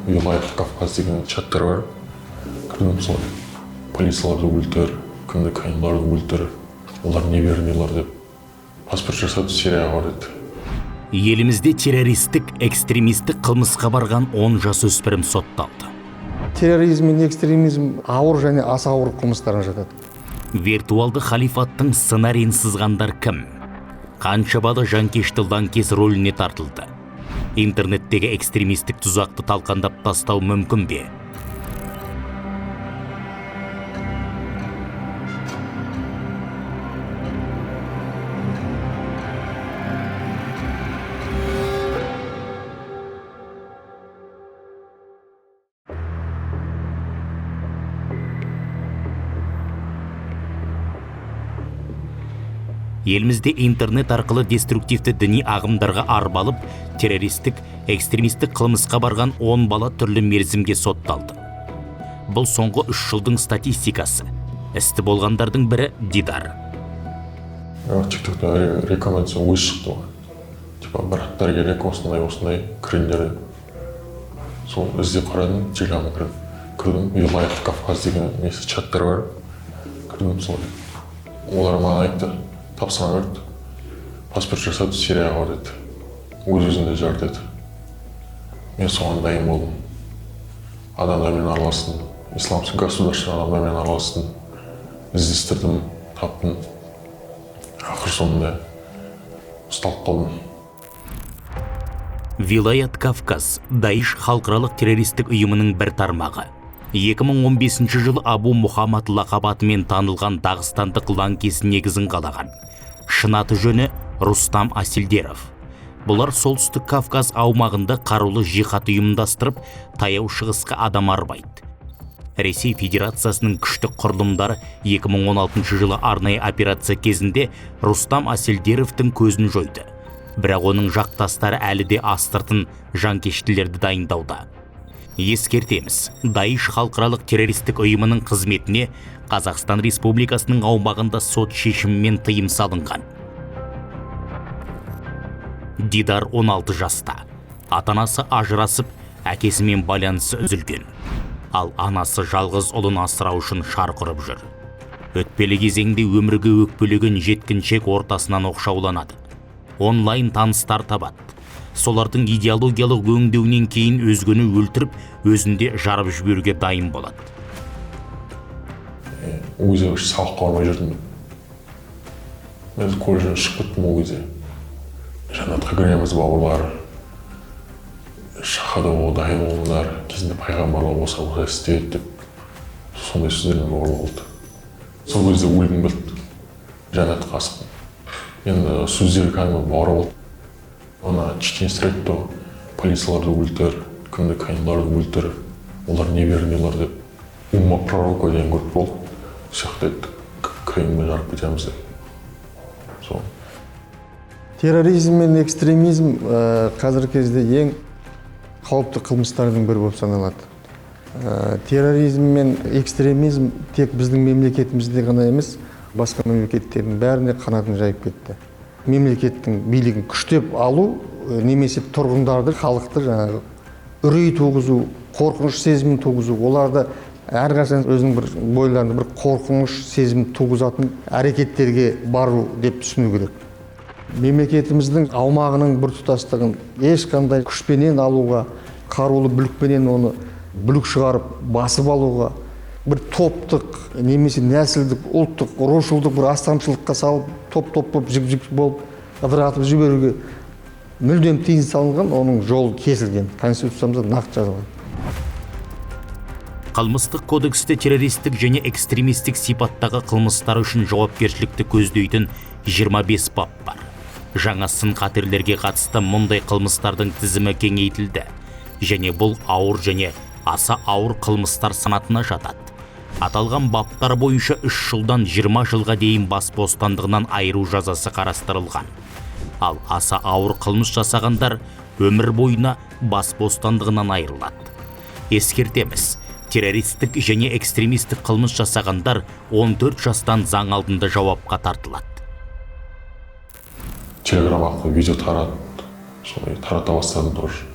Вилаят Кавказ деген чаттар бар, кірдім. Солай полицияларды өлтір, кімді, каинларды өлтір, олар неверныйлар деп, паспорт жасады, Сирияға бар деді. Елімізде террористік, экстремистік қылмысқа барған 10 жасөспірім сотталды. Терроризм мен экстремизм ауыр және аса ауыр қылмыстарға жатады. Виртуалды халифаттың сценарийін сызғандар кім? Қанша бала жанкешті лаңкес рөліне тартылды? Интернеттегі экстремистік тұзақты талқандап тастау мүмкін бе? Елімізде интернет арқылы деструктивті діни ағымдарға арбалып, террористік, экстремистік қылмысқа барған 10 бала түрлі мерзімге сотталды. Бұл соңғы 3 жылдың статистикасы. Істі болғандардың бірі Дидар. Тиктокта рекомендация өзі шықты маған. Типа, браттар керек, осындай осындай, кіріңдер деп. Сол іздеп қарадым, Телеграмға кірдім. Кірдім, Вилаят Кавказ деген несі чаттар бар. Кірдім солай. Олар маған айтты, тапсырма берді. Паспорт жасады, Сирияға бар деді. Өз өзіңді жар деді. Мен соған дайын болдым. Адамдармен араластым. Исламский государство адамдармен араластым. Іздестірдім, таптым. Ақыр соңында ұсталып қалдым. Вилаят Кавказ, Даиш халықаралық террористік ұйымының бір тармағы. 2015 жылы Абу Мұхаммад лақап атымен танылған дағыстандық лаңкес негізін қалаған. Шын аты жөні Рустам Асилдеров. Бұлар Солтүстік Кавказ аумағында қарулы жихад ұйымдастырып, Таяу Шығысқа адам арбайды. Ресей Федерациясының күшті құрылымдары 2016 жылы арнайы операция кезінде Рустам Асилдеровтің көзін жойды. Бірақ оның жақтастары әлі де астыртын жанкештілерді дайындауда. Ескертеміз, Даиш халықаралық террористік ұйымының қызметіне Қазақстан Республикасының аумағында сот шешімімен тыйым салынған. Дидар 16 жаста. Ата-анасы ажырасып, әкесімен байланысы үзілген. Ал анасы жалғыз ұлын асырау үшін шарқ ұрып жүр. Өтпелі кезеңде өмірге өкпелеген жеткіншек ортасынан оқшауланады. Онлайн таныстар табады. Солардың идеологиялық өңдеуінен кейін өзгені өлтіріп, өзінде жарып жіберуге дайын болады. Ол кезде вообще сабаққа бармай жүрдім мен. Мен колледжден шығып кеттім ол кезде. Жәннатқа кіреміз, бауырлар. Шахада болуға дайын болыңдар. Кезінде пайғамбарлар болса осылай істеді деп. Сондай сөздермен бауырлар болды. Сол кезде өлгім келді. Жәннатқа асықтым. Енді сөздері кәдімгі бауыр болды. Ана чеченец айтты ғой, полицияларды өлтір, кімді, каинларды өлтір, олар неверныйлар деп. Умма пророка деген группа болды. Сол жақта айтты, каинмен жарып кетеміз деп. Сол. Терроризм мен экстремизм қазіргі кезде ең қауіпті қылмыстардың бірі болып саналады. Терроризм мен экстремизм тек біздің мемлекетімізде ғана емес, басқа мемлекеттердің бәріне қанатын жайып кетті. Мемлекеттің билігін күштеп алу, немесе тұрғындарды, халықты жаңағы үрей туғызу, қорқыныш сезімін туғызу, оларды әрқашан өзінің бір бойларында бір қорқыныш сезімін туғызатын әрекеттерге бару деп түсіну керек. Мемлекетіміздің аумағының біртұтастығын ешқандай күшпенен алуға, қарулы бүлікпенен оны бүлік шығарып басып алуға, бір топтық немесе нәсілдік, ұлттық, рушылдық бір астамшылыққа салып, топ-топ болып, жік-жік болып ыдыратып жіберуге мүлдем тыйым салынған, оның жолы кесілген, Конституциямызда нақты жазылған. Қылмыстық кодексте террористік және экстремистік сипаттағы қылмыстар үшін жауапкершілікті көздейтін 25 бап бар. Жаңа сын қатерлерге қатысты мұндай қылмыстардың тізімі кеңейтілді. Және бұл ауыр және аса ауыр қылмыстар санатына жатады. Аталған баптар бойынша 3 жылдан 20 жылға дейін бас бостандығынан айыру жазасы қарастырылған. Ал аса ауыр қылмыс жасағандар өмір бойына бас бостандығынан айырылады. Ескертеміз, террористік және экстремистік қылмыс жасағандар 14 жастан заң алдында жауапқа тартылады. Телеграм арқылы видео таратты, солай тарата бастадым тоже.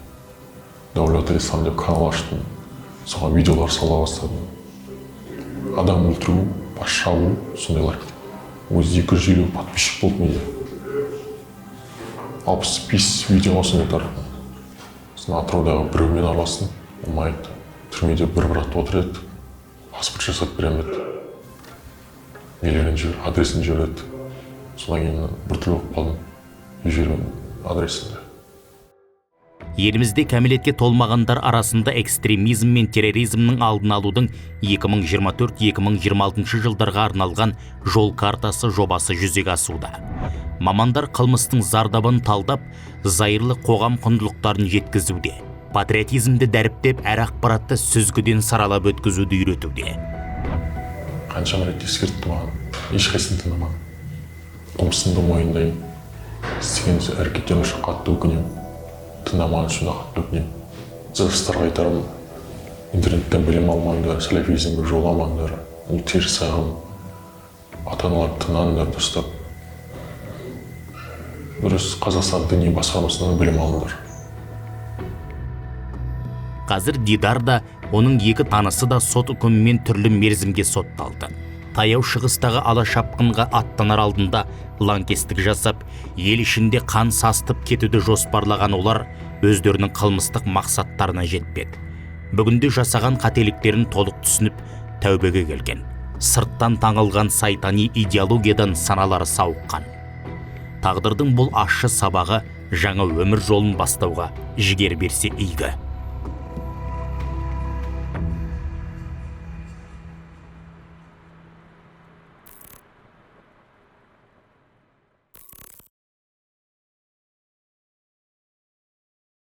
Дәулет Ислам деп канал аштым, соған видеолар сала бастадым. Адам өлтіру, бас шабу, сондайлар. Өзі 250 подписчик болды менде, 65 видео сондай тараттым. Сосын Атыраудағы біреумен араластым, ол маған айтты: түрмеде бір брат отыр еді, паспорт жасап беремін деді, нелерін жібер, адресін жібер деді. Содан кейін біртүрлі болып қалдым, жібермедім адресін. Елімізде кәмелетке толмағандар арасында экстремизм мен терроризмнің алдын алудың 2024-2026 жылдарға арналған жол картасы жобасы жүзеге асуда. Мамандар қылмыстың зардабын талдап, зайырлы қоғам құндылықтарын жеткізуде. Патриотизмді дәріптеп, әр ақпаратты сүзгіден саралап өткізуді үйретуде. Қаншама рет ескертті маған, ешқайсысын тыңдамадым. Қылмысымды мойындаймын, істеген әрекеттерім үшін қатты өкінемін, тыңдамаған үшін де қатты өкінемін. Жастарға айтарым: интернеттен білім алмаңдар, сәләфизмге жоламаңдар, ол теріс ағым. Ата аналарды тыңдаңдар дұрыстап, дұрыс Қазақстан діни басқармасынан білім алыңдар. Қазір Дидар да, оның екі танысы да сот үкімімен түрлі мерзімге сотталды. Таяу Шығыстағы ала шапқынға аттанар алдында лаңкестік жасап, ел ішінде қан сасытып кетуді жоспарлаған олар өздерінің қылмыстық мақсаттарына жетпеді. Бүгінде жасаған қателіктерін толық түсініп, тәубеге келген. Сырттан таңылған сайтани идеологиядан саналары сауыққан. Тағдырдың бұл ащы сабағы жаңа өмір жолын бастауға жігер берсе игі.